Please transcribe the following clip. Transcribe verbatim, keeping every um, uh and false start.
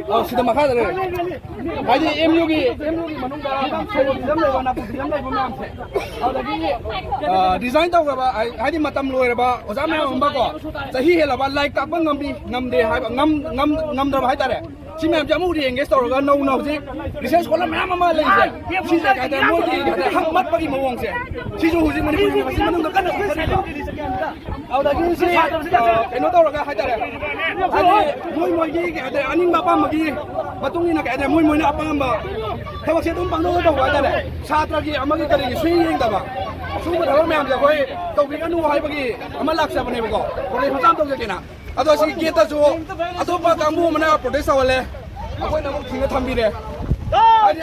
ꯑꯧ, ꯁꯤꯗ ꯃꯈꯥꯗ ꯂꯩꯔꯦ꯫ ꯍꯥꯏꯗꯤ ꯑꯦꯝ ꯌꯨꯒꯤ, ꯑꯦꯝ ꯌꯨꯒꯤ ꯃꯅꯨꯡꯗ ꯁꯣꯔꯣꯛ ꯐꯤꯂꯝ ꯂꯩꯕ, ꯅꯥꯄꯨ ꯐꯤꯂꯝ ꯂꯩꯕ ꯃꯌꯥꯝꯁꯦ, ꯑꯗꯒꯤ, ꯑ, ꯔꯤꯖꯥꯏꯟ ꯇꯧꯈ꯭ꯔꯕ, ꯍꯥꯏ-, ꯍꯥꯏꯗꯤ ꯃꯇꯝ ꯂꯣꯏꯔꯕ ꯑꯣꯖꯥ ꯃꯌꯥꯝ ꯑꯃꯀꯣ, ꯆꯍꯤ ꯍꯦꯜꯂꯕ ꯂꯥꯏꯔꯤꯛ ꯇꯥꯛꯄ ꯉꯝꯃꯤ, ꯉꯝꯗꯦ ꯍꯥꯏꯕ, ꯉꯝ-, ꯉꯝ-, ꯉꯝꯗ꯭ꯔꯕ ꯍꯥꯏꯇꯥꯔꯦ꯫ ꯁꯤ ꯃꯌꯥꯝꯁꯦ ꯑꯃꯨꯛ ꯔꯤꯑꯦꯡꯒꯦꯖ ꯇꯧꯔꯒ ꯅꯧꯅ ꯍꯧꯖꯤꯛ ꯔꯤꯁꯔꯁ ꯁ꯭ꯀꯣꯂꯔ ꯃꯌꯥꯝ ꯑꯃ ꯂꯩꯔꯤꯁꯦ, ꯁꯤꯁꯦ ꯀꯩ ꯍꯥꯏꯇꯥꯔꯦ, ꯃꯣꯏꯒꯤ ꯀꯩ ꯍꯥꯏꯇꯥꯔꯦ, ꯍꯛ ꯃꯠꯄꯒꯤ ꯃꯑꯣꯡꯁꯦ, ꯁꯤꯁꯨ ꯍꯧꯖꯤꯛ ꯃꯅꯤꯄꯨꯔ ꯌꯨꯅꯤꯚꯔꯁꯤꯇꯤ ꯃꯅꯨꯡꯗ ꯀꯟꯅ ꯆꯠꯊꯔꯤꯕ꯫ ꯑꯗꯨꯗꯒꯤ ꯁꯤ, ꯑ, ꯀꯩꯅꯣ ꯇꯧꯔꯒ ꯍꯥꯏꯇꯥꯔꯦ, ꯍꯥꯏꯗꯤ ꯃꯣꯏ ꯃꯣꯏꯒꯤ ꯀꯩ ꯍꯥꯏꯇꯥꯔꯦ, ꯑꯅꯤꯡꯕ ꯑꯄꯥꯝꯕꯒꯤ ꯃꯇꯨꯡ ꯏꯟꯅ ꯀꯩ ꯍꯥꯏꯇꯥꯔꯦ, ꯃꯣꯏ ꯃꯣꯏꯅ ꯑꯄꯥꯝꯕ ꯊꯕꯛꯁꯦ ꯑꯗꯨꯝ ꯄꯥꯡꯊꯣꯛꯑ ꯇꯧꯕ ꯍꯥꯏꯇꯥꯔꯦ꯫ ꯁꯥꯇ꯭ꯔꯒꯤ ꯑꯃꯒꯤ ꯀꯔꯤꯒꯤ ꯁꯨꯡꯌꯦꯡ ꯌꯦꯡꯗꯕ ꯁꯨꯝꯕ ꯊꯕꯛ ꯃꯌꯥꯝꯁꯦ ꯑꯩꯈꯣꯏ ꯇꯧꯕꯤꯒꯅꯨ ꯍꯥꯏꯕꯒꯤ ꯑꯃ ꯂꯥꯛꯆꯕꯅꯦꯕꯀꯣ꯫ ꯀꯣꯂꯦꯖ ꯃꯆꯥ ꯑꯃ ꯇꯧꯖꯒꯦꯅ꯫ ꯑꯗꯣ ꯁꯤ ꯒꯦꯠꯇꯁꯨ ꯑꯇꯣꯞꯄ ꯀꯥꯡꯕꯨ ꯑꯃꯅ ꯄ꯭ꯔꯣꯇꯦꯁ ꯇꯧꯍꯜꯂꯦ, ꯑꯩꯈꯣꯏꯅ ꯑꯃꯨꯛ ꯊꯤꯡꯅ ꯊꯝꯕꯤꯔꯦ꯫ ꯍꯥꯏꯗꯤ,